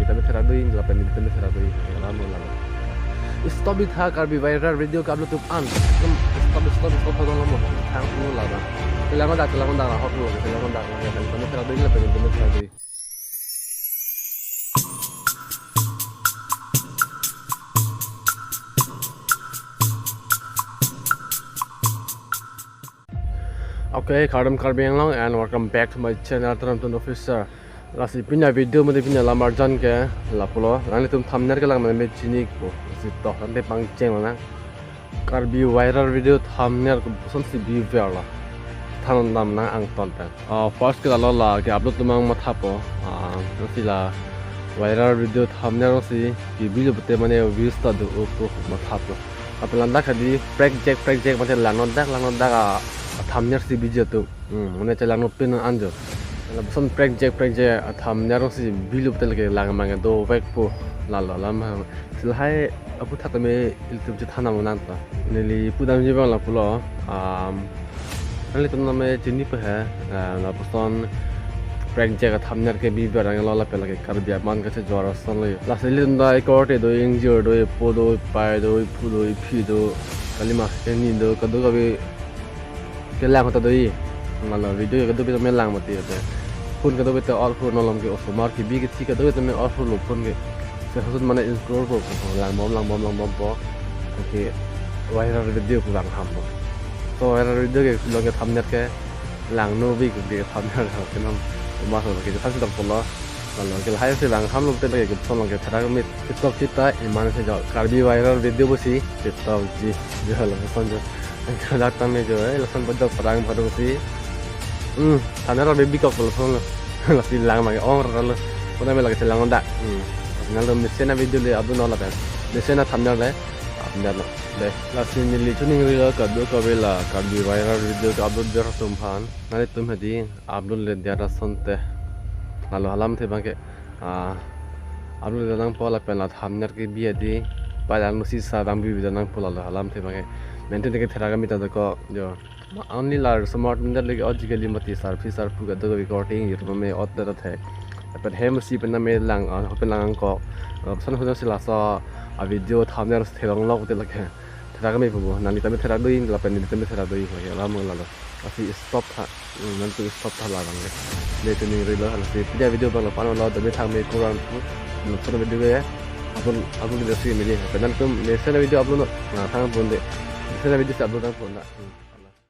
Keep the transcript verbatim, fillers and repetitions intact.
Tame therak do-i, lapen tame therak do-i. Alam mo lama. Stop itha Karbi viral video ke-upload atum an. Stop, stop, stop, stop, stop, stop. Thang mo lama. Chelang dak, chelang dak, hok mo, chelang dak, tame therak do-i, lapen tame therak do-i. Okay, kardom Karbi Anglong and welcome back to my channel, Tram Tun Officer. Lasi pini avideo mate pini alam arjan ke lapulo. Nanglitum thumbnail kelang mane chinipo. Lasi to, tangte pangcheng lo nang. Karbi viral video thumbnail kosonsi biver lo. Than dam nang angton pen. Ah, first ke lalo la ke-upload atum ang mathapo. Ah, lasi la viral video thumbnail si kebilo pute mane views ta do-o pu mathapo. Aphi la dak hadi prekjak prekjak mate langnon dak langnon dak a, a thumbnail si biji atum. Hmm, mane chelangno pin anjo. Lapuson prekjak prekjak a thumbnail si bilo pute lake lang mang dovekpo. Lalo alam hang. Silahai aputhak tame ilitum chethan nang nang ta. Neli pudamji abang lapulo. Um, nanglitum tame chinipo he. Eh, lapuson prekjak a thumbnail ke biver ang lo lapen lake Karbi aman kachejor ason lo. Lasi ilitum ta ekorte do, ingjir do, epo do, pai do, iphu do, iphi do, kalima keni do, kadokave kelang ta do-i. Mane video kadokave tame lang mati ate. Phone kadokave ta all phone nolom ke osomar kebi kethi kadokave tame all phone lo phone ke. Se hasun mane explore po, po, po, langbom, langbom, langbompo. Okay, viral video pu lang hampo. So viral video ke long ke thumbnail ke langno bi ke thumbnail ke nam mas ke than si dokpolo. Lalo ke lahai si lang hamlo pute ke son long ke therak me TikTok chita iman se jo Karbi viral video pusi TikTok ji jo lapuson jo. Dak tame jo, eh, lason bajak parang parung si. Hmm, thumbnail ra bibikok lason lo. Lasi lang mang ong ra lo. Puna me lake chelang dak. Hmm. Nang lo mesen avideo le upload lo lapen. Mesen athumbnail le upload lo. Dei. Lasi neli chuning rilo kadokave la Karbi viral video ke-upload ber atum aphan. Nanglitum hadi upload le diya asonte. Lalo alamthe abang ke, ah, upload le nangpo lapen la thumbnail kebi hadi. Palang nusi sa dam bibi nangpo lalo alamthe abang ke. Maintain ke therak kami ta doko jo. Ma only la smart meter lagi ojikali mati sarpi sarpu kadokave korte ingjir mame ot da the. Lapen hem si pen name lang, ah, hopen lang angkok. Ah, son hono si laso avideo thumbnail theklong lok pute lake. Therak kami pupo, nangli tame therak do-i, lapen neli tame therak do-i, lake alam mo lalo. Lasi stop tha, hmm, nanglitum stop tha labang le. Dei chuning rilo, lasi pini avideo abang lapu-an lo, tame thang me kurang pu, lapuson video ke, upload, upload video si mili. Lapen nanglitum mesen avideo upload non, na thang pon dei. Mesen avideo si upload nangpo na. Hmm.